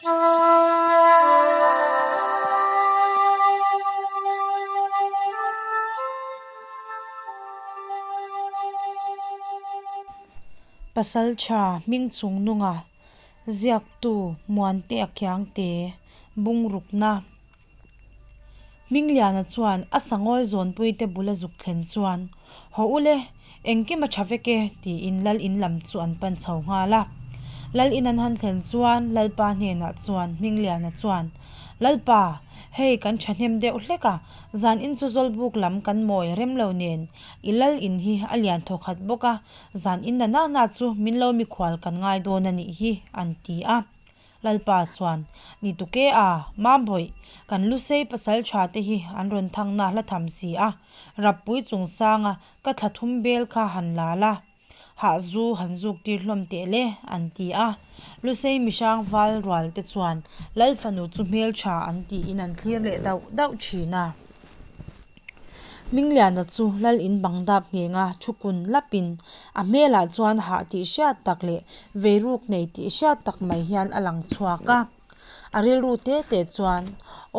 Pasaltha Hmingchungnunga ziaktu Muantea Khiangte bungrukna Hmingliana chuan a sangawi zawnpuite bul a zuk thlen chuan, Haw u le, engkim a tha vek e, tiin Lal in lam chu an pan chho nghal a. Lal in an han thlen chuan Lalpa hnenah chuan Hmingliana chuan, Lalpa, hei kan thahnem deuh hlek a, zan in chu Zawlbuk lam kan mawi rem lo nen, i Lal in hi a lian thawkhat bawk a, zan in na na na chu min lo mikhual kan ngai dawn a nih hi, an ti a. Lalpa chuan, Ni tuke a, Mambawih, kan Lusei pasal tha te hi an rawn thang na hla tham si a, Rappui chungsanga ka thla thum bel kha han la la, hah zu han zuk tir hlawm teh le, an ti a. Lusei mihrang val rual te chuan Lal fanu chu hmeltha an tiin an thlir leh dauh dauh thin a. Hmingliana chu Lal in bang dap nghenga thu kun lapin a hmelah chuan hah tih hriat tak leh veiruk nei tih hriat tak mai hian a lang chhuak a. A rilru te te chuan,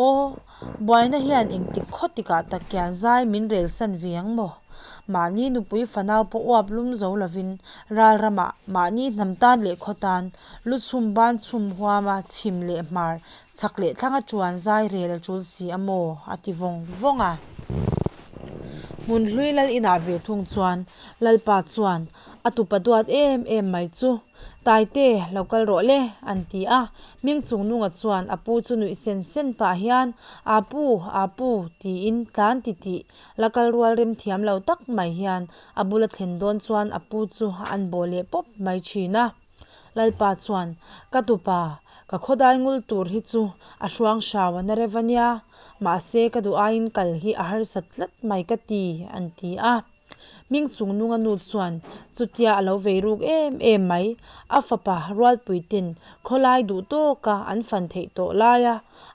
Aw, buaina hian engtik khaw tikah tak kian zai min relsan ve ang maw? Mahni nupui fanau pawh uap lum zo lovin ral ramah mahni hnam tan leh khaw tan lu chhum ban chhum huama chhim leh hmar Chhak leh thlanga chuan zai rel a tul si a maw? a ti vawng vawng a. Hmun hlui lal inah ve thung chuan Lalpa chuan a tupa duat em em mai chu, Taite, lo kal rawh le, an ti a. Hming chungnunga chuan a pu chu nuih sen sen pah hian, Aa pu, aa pu, tiin tlan ti tih la kal rual rem thiam lo tak mai hian a bula thlen dawn chuan a pu chu an bawh leh pawp mai thin a. Lalpa chuan, Ka tupa, ka khawdai ngul tur hi chu a hruang hrau a na rev a nia, mahse ka duh aiin kal hi a harsat tlat mai ka ti, an ti a. Hming chungnunga nu chuan chutia a lo vei ruk em em mai, a fapa Rualpuite'n khawlai duh tawka an fan theih tawh laia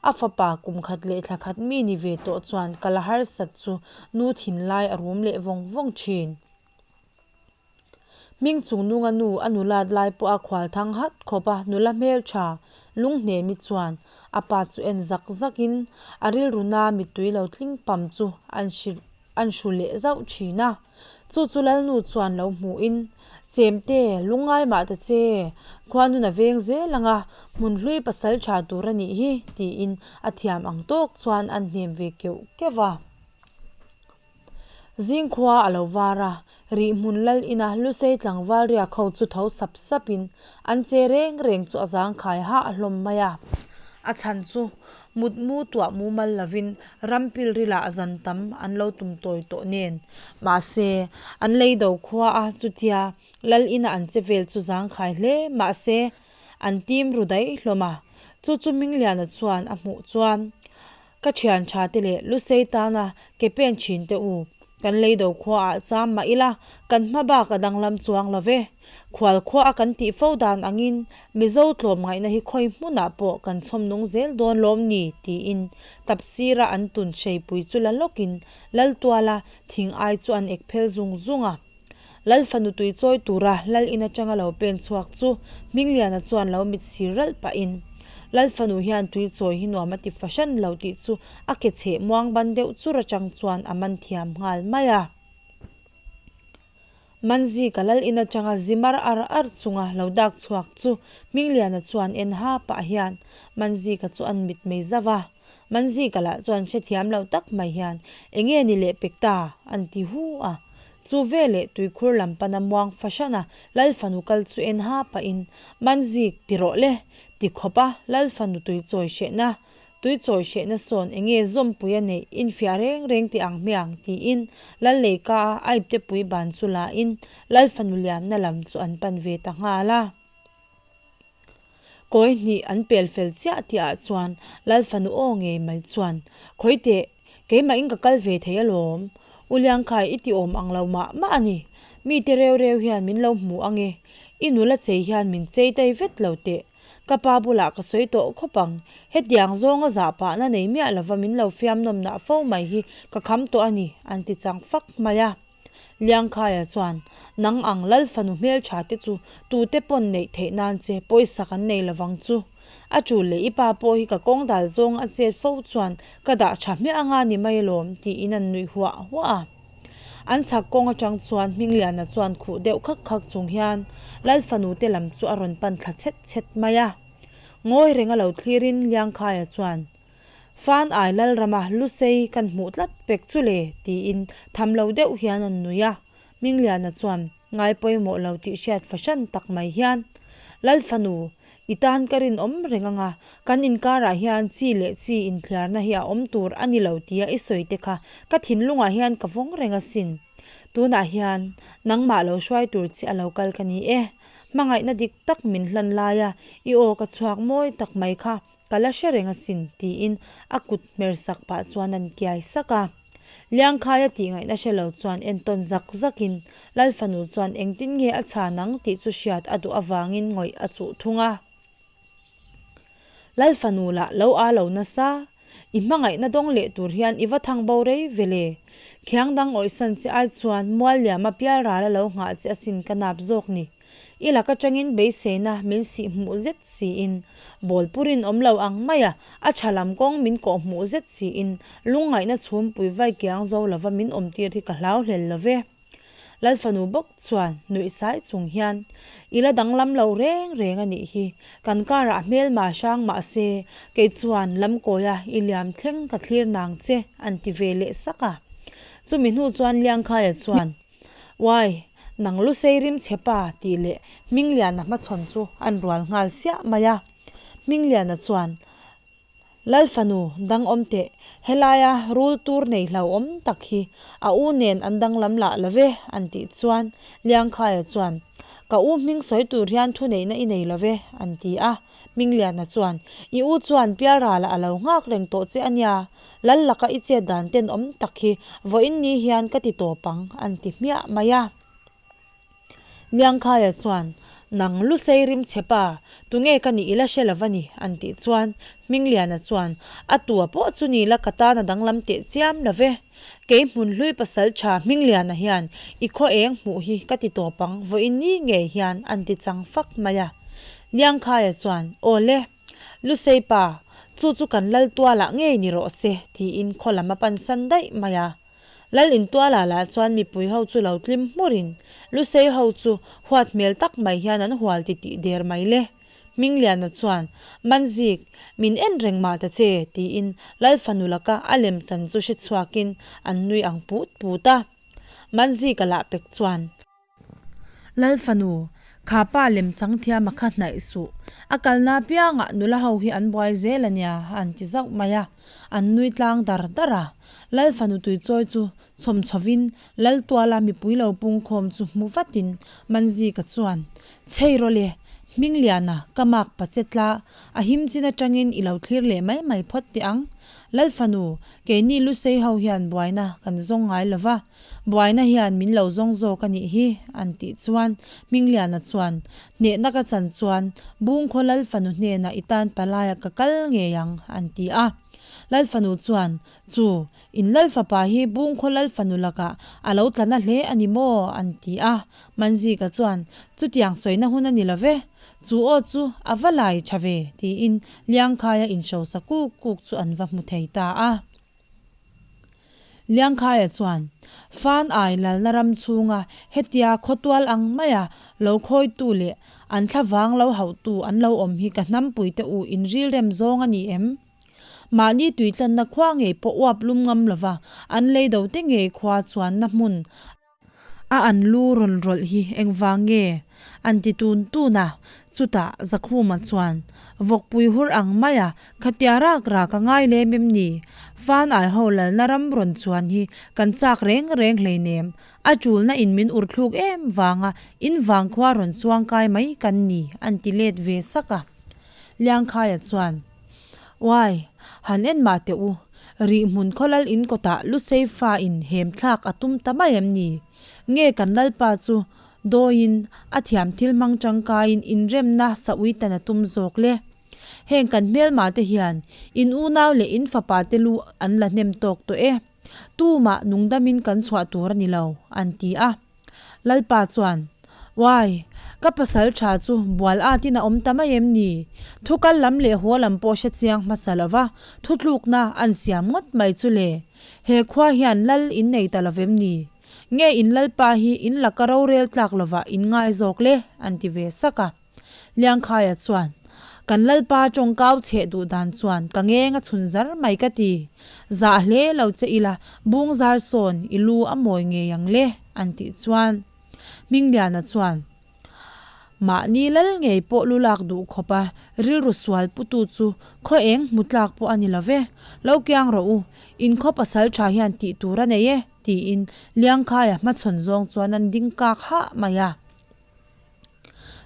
a fapa kum khat leh thla khat mi ni ve tawh chuan kal a harsat chu nu thinlai a rum leh vawng vawng thin. Hming chungnunga nu a nulat lai pawh a khual thang hat khawp a, nula hmeltha lunghnemi chuan a pa chu en zak zakin a rilru na mittui lo tling pam chu an an hru leh zauh thin a. Chu chu Lalnu chuan lo hmuhin, Chemte, lungngai mah ta che, khuanun a veng zel ang a, hmun hlui pasal tha tur a nih hi, tiin a thiam ang tawk chuan an hnem ve keuh keuh va. Zingkhua a lo var a, rihhmun lal ina Lusei tlangval riak ho chu tho sap sapin an che reng reng chu a zangkhai hah hlawm mai a. A chhan chu mutmu tuah mumal lovin ram pilrilah zan tam an lo tum tawi tawh nen. Mahse, an lei do khua a chutia lal ina an che vel chu zangkhai hle mahse an tim ru daih hlawm a. Chu chu Hmingliana chuan a hmuh chuan Ka thian tha te leh Lusei tana ke pen thin te u, kan leido khua ah cham mah ila kan hma bak a danglam chuang lo ve. Khual khua a kan tih fo dan angin Mizo tlawm ngaihna hi khawi hmunah pawh kan chhawm nung zel dawn lawm ni tiin tapsira an tun hreipui chu la lawkin Laltuala thing ai chu an ek phel zung zung a. Lal fanu tui chawi tura Lal in atanga lo pen chhuak chu Hmingliana chuan lo mit sir ralh pahin, Lal fanu hian tui chawi hi nuam a ti fahran lo tih chu a ke chheh muang ban deuh chur atang chuan a man thiam nghal mai a. Manzika Lal in atanga zi mar ar ar chunga lo dak chhuak chu Hmingliana chuan en ha pah hian Manzika chu an mit mei zauh a. Manzika lah chuan hrethiam lo tak mai hian, Enge ni leh pek ta? an ti hu a. Chu veleh tuikhur lam pana muang fahran a Lal fanu kal chu en ha pahin, Manzik, ti rawh le, ti khawp a Lal fanu tui chawi hrehna, tui chawi hrehna sawn enge zawmpui a neih infiah reng reng teh ang hmiang, tiin Lal leika a aiptepui ban chu la in Lal fanu liamna lam chu an pan ve ta nghal a. Kawi hnih an pel fel chiah tih ah chuan Lal fanu aw ngei mai chuan, Khawi teh, keimahin ka kal ve thei alawm. U Liangkhai i ti awm ang lo mah mah a ni. Mite reu reu hian min lo hmu ang e. I nula chei hian min chei tai vet lo teh. Ka pa bulah ka sawi tawh khawp ang. Hetiang zawnga zah pahna nei miah lova min lo fiam nawmnah fo mai hi ka kham tawh a ni, an ti chang fak mai a. Liangkhaia chuan, Nang ang Lal fanu hmeltha te chu tute pawn neih theih nan che pawisa kan nei lovang chu. A tul leh i pa pawh hi ka kawng dal zawng a chet fo chuan ka dah tha hmiah anga ni mai alawm, tiin an nuih huah huah a. An chhak kawng atang chuan Hmingliana chuan khuh deuh khak khak chung hian Lal fanu te lam chu a rawn pan thla chhet chhet mai a. Ngawi renga lo thlirin Liangkhaia chuan, Fan ai Lalrama Lusei kan hmuh tlat pek chu le, tiin tham lo deuh hian an nui a. Hmingliana chuan ngai pawimawh lo tih hriat fahran tak mai hian, Lal fanu, i tan ka rinawm reng anga, kan inkarah hian chi leh chi inthliarna hi a awm tur a ni lo tia i sawi te kha ka thinlungah hian ka vawng reng asin. Tunah hian nangmah lo hruai tur che a lo kal ka ni e. Hmangaihna dik tak min hlan laia i aw ka chhuak mawi tak mai kha Ka la hre reng asin, tiin a kut hmer sak pah chuan an kiai sak a. Liangkhaia tih ngaihna hre lo chuan entawn zak zakin Lal fanu chuan engtin nge a chhan ang tih chu hriat a duh avangin ngawih a chuh thung a. Lal fanu lah lo aa lo nasa, i hmangaihna dawng leh tur hian i va thang bo rei ve le. Khiang dang awihsan che ai chuan mualliama pialral a lo nghah che asin ka nap zawk ni. I lak atangin beiseina min sih hmuh zet siin, bawl purin awm lo ang maia a tha lam kawng min kawh hmuh zet siin, lungngaihna chhumpui vai kiang zo lova min awmtir hi ka hlau hlel lo ve. Lalfanu bawk chuan nuih sai chung hian, I la danglam lo reng reng a nih hi, kan karah hmelma hrang mah se, kei chuan lamkawia i liam thleng ka thlir nang che, an ti ve leh sak a. Chumi hnu chuan Liangkhaia chuan, Uai, nang Lusei rim chhe pa tih leh Hmingliana hmachhawn chu an rual nghal siah mai a. Hmingliana chuan, Lal fanu, dang awm teh, helaia rul tur nei hlauhawm tak hi a u nen an danglam lah lo ve, an tih chuan Liangkhaia chuan, Ka u hming sawi tur hian thuneihna i nei lo ve, an ti a. Hmingliana chuan, I u chuan pialralah a lo nghak reng tawh che a nia, Lal laka i chet dan tenawm tak hi vawiin ni hian ka ti tawp ang, an ti hmiah mai a. Liangkhaia chuan, Nang Lusei rim chhe pa, tunge ka nih i la hre lo va ni, an tih chuan Hmingliana chuan, A tua pawh chu ni la ka tan a danglam teh chiam lo ve. Kei hmunhlui pasal tha Hmingliana hian i khaw eng hmuh hi ka ti tawp ang vawiin ni ngei hian, an ti chang fak mai a. Liangkhaia chuan, Aw le. Lusei pa, chu chu kan lal tualah ngei ni rawh se, tiin khaw lam a pansan daih mai a. Lal in tualah lah chuan mipui ho chu lo tlim hmurin Lusei ho chu huat hmel tak mai hian an hual titih der mai le. Hmingliana chuan, Manzik, min en reng mah ta che, tiin Lal fanu laka a lemchan chu hre chhuakin an nui ang put put a. Manzika lah pek chuan. Lal fanu, kha pa lem chang thiam a kha hnaih suh. A kalna apiangah nula ho hi an buai zel a nia, a han ti zauh mai a. An nui tlang dar dar a. Lal fanu tuichawi chu chhawm chhovin Lal tuala mipui lo pungkhawm chu hmu vatin Manzika chuan, Chhei rawh le, Hmingliana, ka mak pa che tla, a him chin atangin i lo thlir leh mai mai phawt teh ang. Lal fanu, keini Lusei ho hian buaina kan zawng ngai lo va, Buaina hian min lo zawng zawk a nih hi, an tih chuan Hmingliana chuan, Hnehna ka chan chuan Bungkhaw Lal fanu hnenah i tan palaia ka kal ngei ang, an ti a. Lal fanu chuan, Chu, in Lal fapa hi Bungkhaw Lal fanu lakah a lo tla na hle a ni maw? an ti a. Manzika chuan, Chutiang sawina hun a ni lo ve, chu aw chu a va lai tha ve, tiin Liangkhaia inhrosa kuk kuk chu an va hmu thei ta a. Liangkhaia chuan, Fan ai lalna ram chhunga hetia khawtual ang maia lo khawitu leh an thlavang lo hauhtu an lo awm hi ka hnampuite u in rilrem zawng a ni em? Mahni tuitlanna khua ngei pawh uap lum ngam lova an leidote ngei khua chuanna hmun A an lu rawn rawlh hi engvang nge? An ti tun tun a, chutah Zakhuma chuan, Vawkpui hur ang maia khatia rak rak a ngai lem em ni? Fan ai ho lalna ram rawn chuan hi kan chak reng reng hleinem, a tulna in min ur thluk em vanga in vangkhua rawn chuang kai mai kan ni, an ti let ve sak a. Liangkhaia chuan, Uai, han en mah teh u, Rih hmun khawlal in kawtah Lusei fa in hem thlak a tum ta mai em ni? Nge kan Lalpa chu dawiin a thiam thil hmang tangkaiin inremna sa uitan a tum zawk le? Heng kan hmelma te hian in unau leh in fapa te lu an la hnem tawk tawh e. Tumah nungdamin kan chhuah tur a ni lo, an ti a. Lalpa chuan, Uai! Ka pasalṭha chu bual atin a awm ta mai em ni? Thu kal lam leh haw lam pawh hre chiang hmasa lova thutlukna an siam ngawt mai chu le. He khua hian lal in nei ta lovem ni? Nge in lalpa hi in laka rorel tlak lovah in ngai zawk le? an ti ve sak a. Liangkhaia chuan, Kan lalpa tawngkau chheh duh dan chuan ka ngeng a chhun zar mai ka ti. Zah hle lo che ila bung zar sawn i lu a mawi ngei ang le, an tih chuan Hmingliana chuan, Mahni lal ngei pawh lu lak duh khawp a rilru sual putu chu khaw eng hmu tlak pawh a ni lo ve. Lo kiang rawh u, in khaw pasal tha hian tih tur a nei e, tiin Liangkhaia hmachhawn zawng chuan an ding kak hah mai a.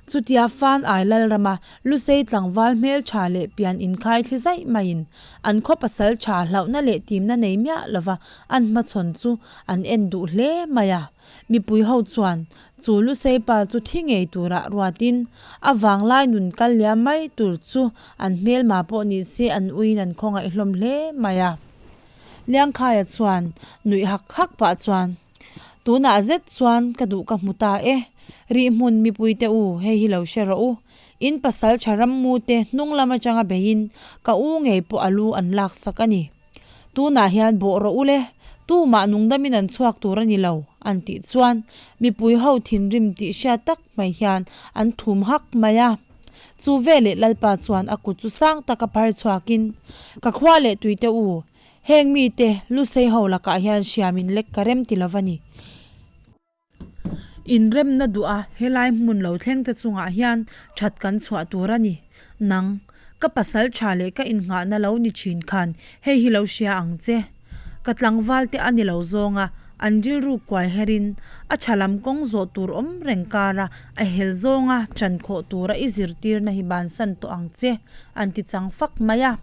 Chutia Fan Ai Lalrama Lusei tlangval hmeltha leh pian inkhai thli zaih maiin an khaw pasal tha hlauhna leh timna nei miah lova an hmachhawn chu an en duh hle mai a. Mipui ho chuan chu Lusei pa chu thi ngei tura ruatin a vanglai nun kal liam mai tur chu an hmelma pawh ni se an uiin an khawngaih hlawm hle mai a. Liangkhaia chuan nuih hak hak pah chuan Tunah zet chuan ka duh ka hmu ta e. Rihhmun mipuite u, hei hi lo hre rawh u. In pasal tha rammu te hnung lam atanga beiin ka u ngei pawh a lu an laksak a ni. Tunah hian bawh rawh u le, tumah nungdamin an chhuak tur a ni lo, an tih chuan mipui ho thinrim tih hriat tak mai hian an thum hak mai a. Chu veleh Lalpa chuan a kut chu sang taka phar chhuakin, Ka khua leh tuite u, Heng mite Lusei ho lakah hian hriam in lek ka rem ti lova ni. Inremna duh a helai hmun lo thleng te chungah hian that kan chhuah tur a ni. Nang, ka pasal tha leh ka innghahna lo ni thin khan hei hi lo hria ang che. Ka tlangval te a ni lo zawnga an rilru kuai herin a tha lam kawng zawh tur awm reng kara a hel zawnga chan khawh tura i zirtirna hi bansan tawh ang che an ti chang fak mai a.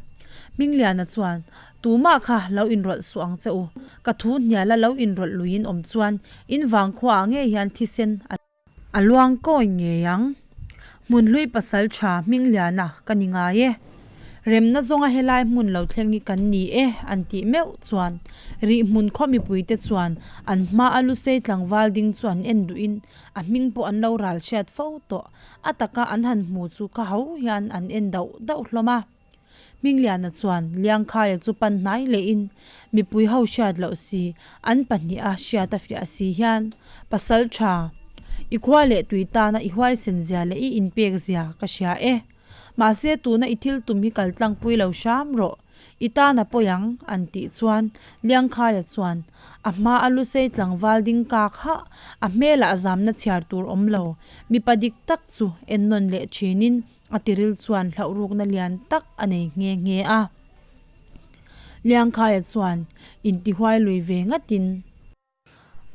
Hmingliana chuan, Tumah kha lo inrawlh suh ang che u. Ka thu hniala lo inrawlh luiin awm chuan in vangkhuaah ngei hian thisen a luang kawi ngei ang. Hmunhlui pasal tha Hmingliana ka ni ngai e. Remna zawnga helai hmun lo thleng hi kan ni e an tih meuh chuan Rihhmun khaw mipuite chuan an hma a Lusei tlangval ding chu an en duhin a hming pawh an lo ral hriat fo tawh. A taka an han hmu chu kha ho hian an en dauh dauh hlawm a. Hmingliana chuan Liangkhaia chu pan hnai lehin mipui ho hriat loh si, an pahniha hriat a fiah si hian, Pasal tha, i khua leh tui tana i huaisen zia leh i inpek zia ka hria e. Mahse tuna i thil tum hi kal tlangpui lo hram rawh, i tan a pawi ang, an tih chuan Liangkhaia chuan a hma a Lusei tlangval ding kak hah, a hmelah zamna chhiar tur awm lo, mipa dik tak chu ennawn leh thinin, A tiril chuan hlauhrukna lian tak a nei nghe nghe a. Liangkhaia chuan intihuai lui ve ngatin.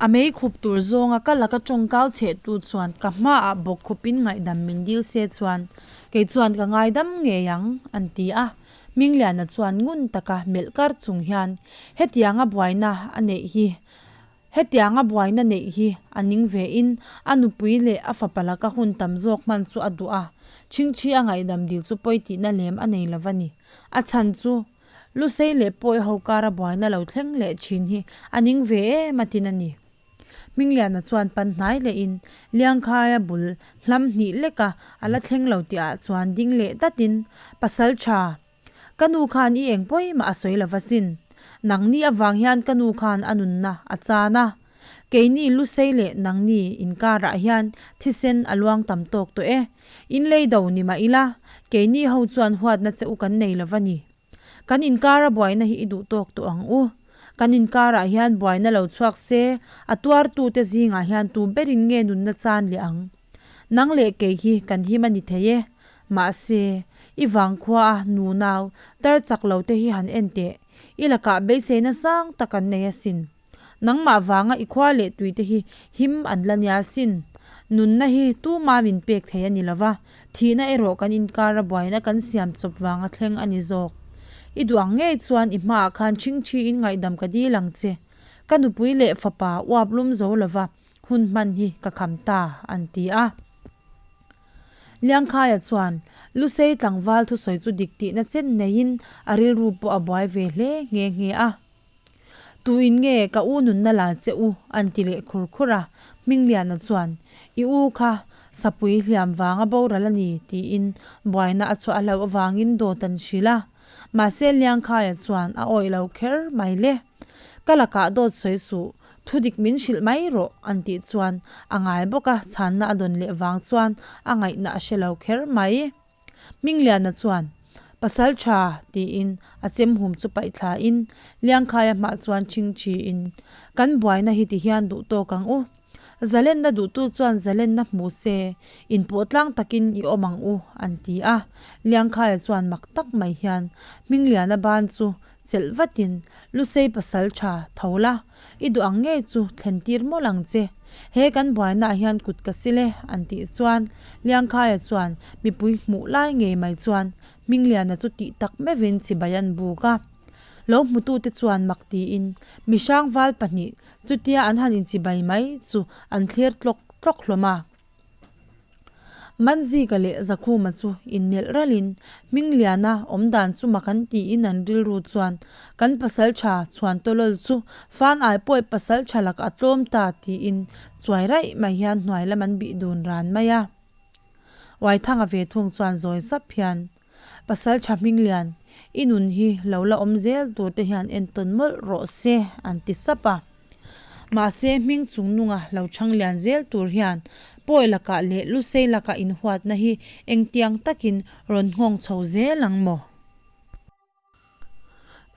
A mei khup tur zawnga ka laka tawngkau chhehtu chuan ka hmaah bawk khupin ngaihdam min dil se chuan kei chuan ka ngaidam ngei ang, an ti a. Hmingliana chuan ngun taka melh kar chung hian hetianga buaina a neih hi Hetianga buaina neih hi a ning ve in a nupui leh a fapa laka hun tam zawk hman chu a duh a, chhingchhi a ngaihdam dil chu pawi tihna lem a nei lo va ni. A chhan chu Lusei leh Pawi ho kara buaina lo thleng leh thin hi a ning ve em a tin a ni. Hmingliana chuan pan hnai leh in Liangkhaia bul hlam hnih leka a la thleng lo tih ah chuan ding leh dat in Pasal tha Ka nu khan i eng pawimah a sawi lo va sin. Nangni avang hian ka nu khan a nunna a chan a. Keini Lusei leh nangni inkarah hian thisen a luang tam tawk tawh e. In lei do ni mah ila, keini ho chuan huatna che u kan nei lo va ni. Kan inkara buaina hi i duh tawk tawh ang u. Kan inkarah hian buaina lo chhuak se, a tuartute zingah hian tu berin nge nunna chan leh ang? Nang leh kei hi kan him a ni thei e. Mahse, i vangkhua a nu nau tar chak lo te hi han en teh. I lakah beiseina sang tak an nei asin. Nangmah vanga i khua leh tui te hi him an la nia asin. Nunna hi tuma min pek thei a ni lo va, thihna erawh kan inkara buaina kan siam chawp vanga thleng a ni zawk. I duh ang ngei chuan i hmaah khan chhingchhiin ngaihdam ka dil ang che. Ka nupui leh fapa uap lum zo lova hun hman hi ka kham ta, an ti a. Liangkhaia chuan Lusei tlangval thusawi chu dik tihna chen neiin a rilru pawh a buai ve hle nghe nghe a. Tuin nge ka u nunna la che u? an ti leh khur khur a. Hmingliana chuan i u kha sapui hliam vanga boral a ni tiin buaina a chhuah a hlauh avangin dawt an hrilh a, mahse Liangkhaia chuan a awih lo kher mai le. Ka lakah dawt sawi suh, thudik min hrilh mai rawh an tih chuan a ngai bawk a chhanna a dawn leh vang chuan a ngaihna a hre lo kher mai. Hmingliana chuan Pasalṭha tiin a chem hum chu paih thlain Liangkhaia hmah chuan ṭhingṭhiin Kan buaina hi tihian duh tawk ang u. Zalenna duhtu chuan zalenna hmu se, inpawh tlang takin i awm ang u, an ti a. Liangkhaia chuan mak tak mai hian Hmingliana ban chu chelh vatin, Lusei pasalṭha, tho la, i duh ang ngei chu thlen tir mawlh ang che. He kan buainaah hian kut ka sil e, an tih chuan Liangkhaia chuan mipui hmuh lai ngei mai chuan Hmingliana chu tih tak meuhin chibai an buk a. Lo hmutute chuan mak tiin mihrangval pahnih Chutia an han inchibai mai chu an thlir tlawk tlawk hlawm a. Manzika leh Zakhuma chu inmelh ralhin Hmingliana awmdan chu mak an tiin an rilru chuan kan pasaltha Chhuantawlawl chu fan ai pawi pasaltha lakah a tlawm ta tiin chuai raih mai hian hnuai lam an bih dun ran mai a. Uaithanga ve thung chuan zawi sap hian Pasaltha Hminglian, i nun hi lo la awm zel tur te hian entawn mawlh rawh se, an ti sap a. Mahse, hming chungnunga lo chhang lian zel tur hian pawi lakah leh lusei lakah inhuatna hi engtiang takin rawn nghawng chho zel ang maw?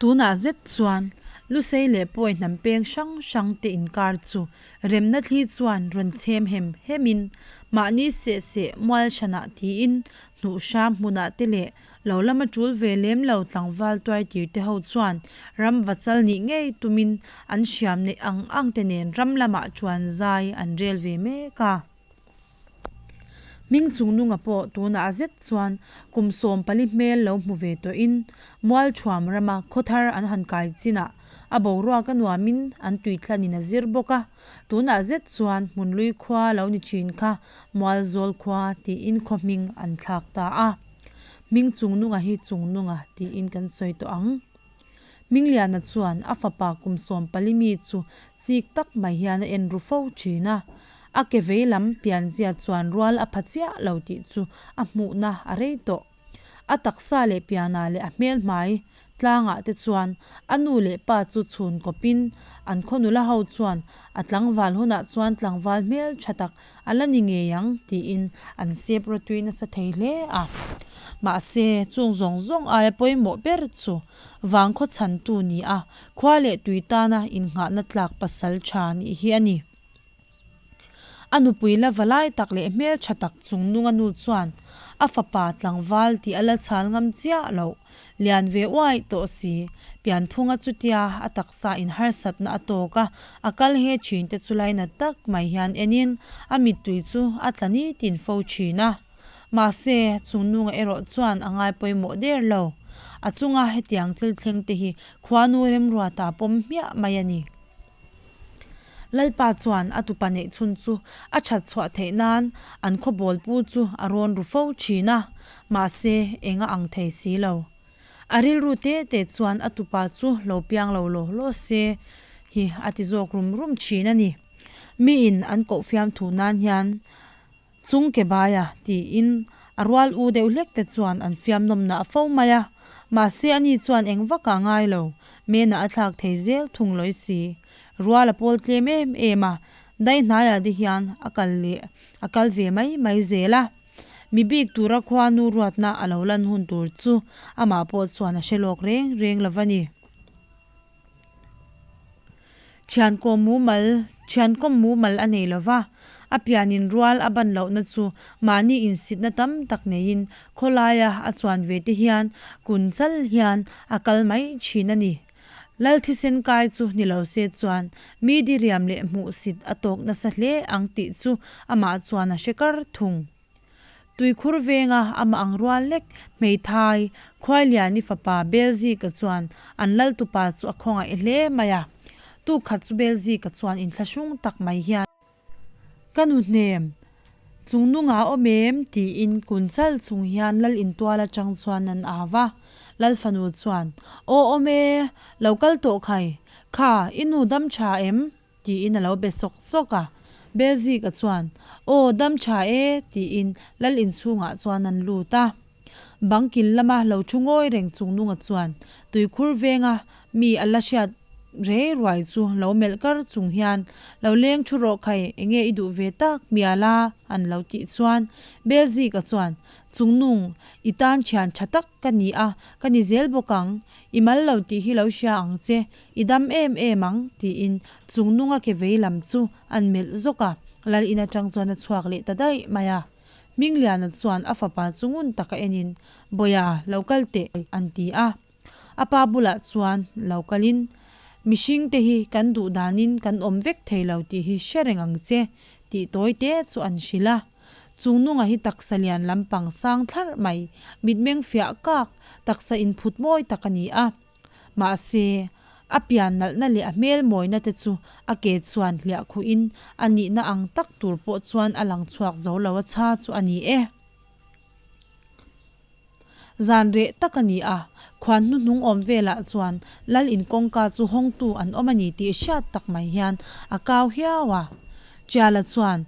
Tunah zet chuan Lusei leh Pawi hnam peng hrang hrang te inkar chu remna thli chuan rawn chhem hem hemin mahni seh seh mual hranah tiin hnuh hram hmunah te leh lo lama tul ve lem lo tlangval tuaitir te ho chuan ram vachal nih ngei tumin an hriam neih ang ang te nen ram lamah chuan zai an rel ve mek a. Hming chungnunga pawh tunah zet chuan kum 14 hmel lo hmu ve tawhin Mualṭhuam rama khawthar an han kai chinah a boruak a nuamin an tuithlanin a zir bawk a, tunah zet chuan Hmunlui khua lo ni ṭhin kha Mualzawl khua tiin khaw hming an thlak ta a. Hming chungnunga hi Chungnunga tiin kan sawi tawh ang. Hmingliana chuan a fapa kum 14 mi chu chik tak mai hian a en ru fo thin a, a ke vei lam pianzia chuan rual a pha chiah lo tih chu a hmuhna a rei tawh. A taksa leh pianah leh a hmel hmai tlangah te chuan a nu leh pa chu chhun kawpin an khaw nula ho chuan a tlangval hunah chuan tlangval hmel tha tak a la ni ngei ang tiin an sep rawtui nasa thei hle a. Mahse, chung zawng zawng aia pawimawh ber chu vangkhaw chhantu ni a, khua leh tui tana innghahna tlak pasal tha nih hi a ni. A nupui la va lai tak leh hmeltha tak chung nunga nu chuan a fapa tlangval tih a la chhal ngam chiah loh. Lian ve uai tawh si, pianphunga chutia a taksa in harsatna a tawk a, a kal he thin te chu lainat tak mai hian enin a mittui chu a tla nitin fo thin a. Mahse, chungnunga erawh chuan a ngai pawimawh der lo. A chunga hetiang thil thleng te hi khuanu remruata pawm hmiah mai a ni. Lalpa chuan a tupa neih chhun chu a that chhuah theih nan an khaw bawlpu chu a rawn ru fo thin a, mahse eng a ang thei si lo. A rilru te te chuan a tupa chu lo piang lo law law se hi a ti zawk rum rum thin a ni. Miin an koh fiamthu nan hian Chung ke baia tiin a rual u deuh hlek te chuan an fiam nawmna a fo mai a, mahse ani chuan eng vakah a ngai lo, Mena a thlak thei zel thung lawi si. Rual a pawl tlem em em a, dai hnaiah te hian a kal leh a kal ve mai mai zel a. Mi bik tura khuanu ruatna a lo lan hun tur chu amah pawh chuan a hre lawk reng reng lo va ni. Thiankawm mumal, Thiankawm mumal a nei lova, a pianin rual a ban lohna chu mahni insitna tam tak neiin khawlaia a chuan ve te hian kun chal hian a kal mai thin a ni. Lal thisen kai chu ni lo se chuan mi diriam leh hmuhsit a tawk nasa hle ang tih chu amah chuan a hre kar thung. Tuikhur venga amah ang rual lek hmeithai Khuailiani fapa Belzika chuan an laltupa chu a khawngaih hle mai a. Tuk khat chu Belzika chuan inthlahrung tak mai hian. Ka nu hnem, chung nunga awm em? tiin kun chal chung hian lal intual atang chuan an au va. Lal fanu chuan, Aw awm e, lo kal tawh khai. Kha, i nu dam tha em? Tiin a lo be sawk sawk a. Belzika chuan, Aw, dam tha e, tiin lal inchhungah chuan an lut a. Bang kil lama lo thu ngawi reng Chungnunga chuan tuikhur venga mi a la hriat rei ruai chu lo melh kar chung hian, Lo leng thu rawh khai, enge i duh ve tak mial a? an lo tih chuan Belzika chuan, Chungnung, i tan thian tha tak ka ni a, ka ni zel bawk ang. I mal lo tih hi lo hria ang che, i dam em em ang, tiin Chungnunga ke vei lam chu an melh zawk a, Lal in atang chuan a chhuak leh ta daih mai a. Hmingliana chuan a fapa chu ngun taka enin, Bawia, lo kal teh, an ti a. A pa bulah chuan lo kalin, Mihringte hi kan duh danin kan awm vek thei lo tih hi hre reng ang che, tih tawi te chu an hrilh a. Chungnunga hi taksa lian lampang sang thlarh mai, mitmeng fiah kak, taksa inphut mawi tak a ni a. Mahse, a pian nalhna leh a hmel mawina te chu a ke chuan hliah khuhin a nihna ang tak tur pawh chuan a lang chhuak zo lo a chha chu a ni e. Zan reh tak a ni a, khuan hnuhnung awm velah chuan Lal in kawngka chu hawngtu an awm a ni tih hriat tak mai hian a kau hiau a. Tiala chuan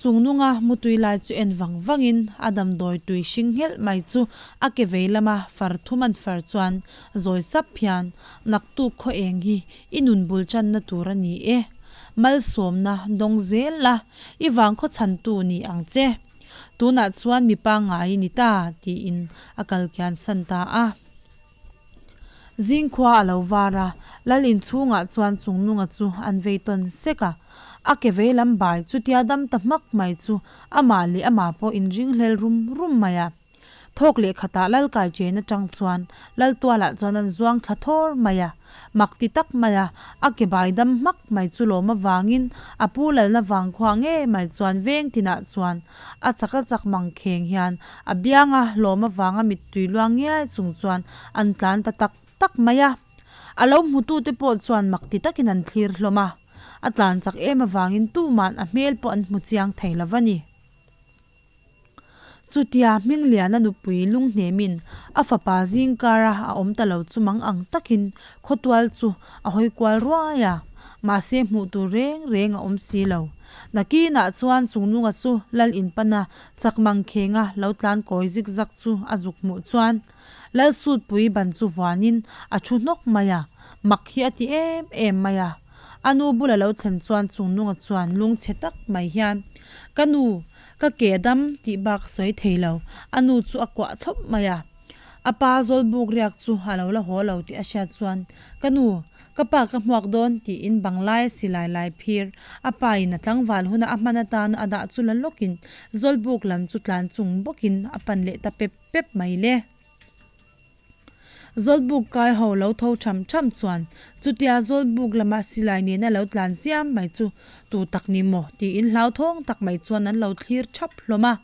Chungnunga mutui lai chu en vang vangin a damdawi tui hring nghelh mai chu a ke vei lama far thum an far chuan zawi sap hian, Naktuk khaw eng hi i nun bul channa tur a ni e. Malsawmna dawng zel la, i vangkhaw chhantu ni ang che. Tunah chuan mi pangngai i ni ta, tiin a kal kian san ta a. Zingkhua a lo var a, Lal inchhungah chuan Chungnunga chu an vei tawn sek a. A ke vei lam bai chutia dam ta hmak mai chu amah leh amah pawh inringhlel rum rum mai a. Thawk leh khatah Lal kai chen atang chuan Lal tualah chuan an zuang thla thawr mai a. Mak ti tak mai a, a ke bai dam hmak mai chu lawm avangin a pu lalna vangkhua ngei mai chuan veng tinah chuan a chak a chak mang kheng hian a bianga hlawm avanga mittui luang ngiai chung chuan an tlan ta tak tak mai a. A lo hmutute pawh chuan mak ti takin an thlir hlawm a, a tlan chak em avangin tuman a hmel pawh an hmu chiang thei lo va ni. Chutia Hmingliana nupui Lunghnemin a fapa zingkara a awm ta lo chu mang ang takin khawtual chu a hawi kual ruai a, mahse hmuh tur reng reng a awm si lo. Nakinah chuan Chungnunga chu Lal inpana chak mangkhenga lo tlan kawi zik zak chu a zuk hmuh chuan Lal Sutpui ban chu vuanin a thu hnawk mai a, mak hi a ti em em mai a. A nu bula lo thlen chuan Chungnunga chuan lungchhe tak mai hian, Ka nu, ka ke a dam tih bak a sawi thei lo. A nu chu a kuah thlawp mai a. A pa Zawlbuk riak chu a lo la haw lo tih a hriat chuan, Ka nu, ka pa ka hmuak dawn tiin banglai silai lai phir a pa in a tlangval huna a hman atana a dah chu la lawkin Zawlbuk lam chu tlan chung bawkin a pan leh ta pep pep mai le. Zawlbuk kai ho lo tho tham tham chuan chutia Zawlbuk lama silai nena lo tlan chiam mai chu tu tak ni maw tiin hlauthawng tak mai chuan an lo thlir thap hlawm a.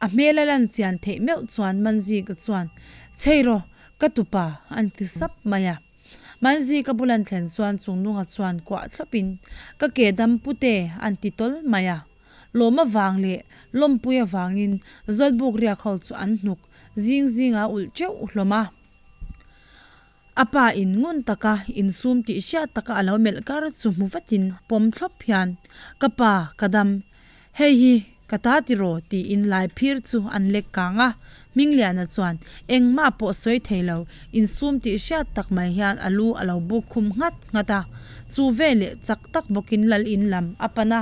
A hmel a lan chian theih meuh chuan Manzika chuan, Chhei rawh, ka tupa, an ti sap mai a. Manzika bul an thlen chuan Chungnunga chuan kuah thlawpin, Ka ke dam pute, an ti tawl mai a. Lawm avang leh lawmpui avangin Zawlbuk riak ho chu an hnuk zing zinga ulh teuh hlawm a. A pa in ngun taka insum tih hriat taka a lo melh kar chu hmu vatin pawm thlawp hian, Ka pa, ka dam. Hei hi ka ta tiraw? tiin lai phir chu an lek kang a. Hmingliana chuan engmah pawh sawi thei lo, insum tih hriat tak mai hian a lu a lo buk khum nghat nghat a. Chu veleh chak tak bawkin Lal in lam a pan a.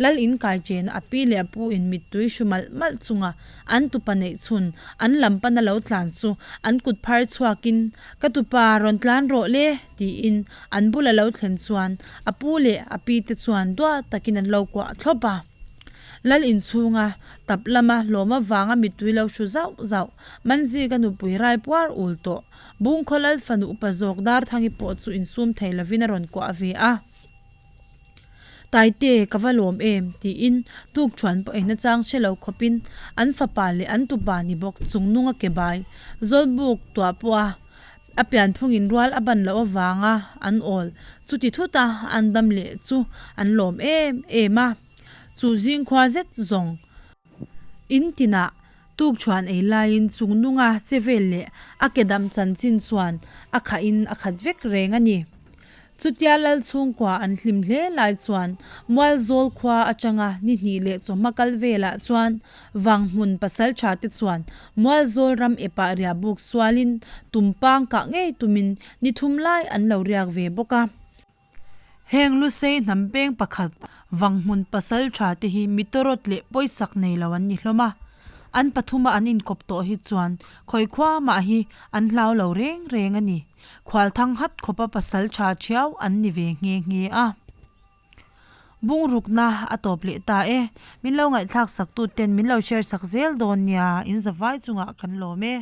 Lal in kai chena a pi leh a pu in mittui hru malh malh chunga an tupa neih chhun an lam pana lo tlan chu an kut phar chhuakin, Ka tupa rawn tlan rawh le, tiin an bula lo thlen chuan a pu leh a pi te chuan duat takin an lo kuah thlawp a. Lal inchhunga tap lama hlawm avanga mittui lo hru zauh zauh Manzika nupui rai puar ul tawh Bungkhaw Lal fanu upa zawk Darthangi pawh chu insum thei lovin a rawn kuah ve a. Taite, ka va lawm em? tiin tukṭhuan pawh eina chang hre lo khawpin an fapa leh an tupa ni bawk Chungnunga ke bai Zawlbuk tuah pawha a pianphungin rual a ban loh avanga an awl chuti thut a an dam leh chu an lawm em em a. Chu zingkhua zet zawng in tinah tukṭhuan ei laiin Chungnunga che vel leh a ke dam chanchin chuan a khahin a khat vek reng a ni. Chutia Lal chhungkua an hlim hle lai chuan Mualzawl khua aṭanga ni hnih leh chawhma kal velah chuan Vanghmun pasalṭhate chuan Mualzawl ram epah riahbuk sualin Tumpang kah ngei tumin ni thum lai an lo riak ve bawk a. Heng Lusei hnam peng pakhat Vanghmun pasalṭhate hi mi tawrawt leh pawisak nei lo an ni hlawm a. An pathuma an inkawp tawh hi chuan khawi khua mah hi an hlau lo reng reng a ni. Khualthang hat khawpa pasalṭha ṭhiau an ni ve nghe nghe a. Bungrukna a tawp leh ta e. Min lo ngaihthlak sak tuten min lo share sak zel dawn nia, in zavai chungah kan lawm e.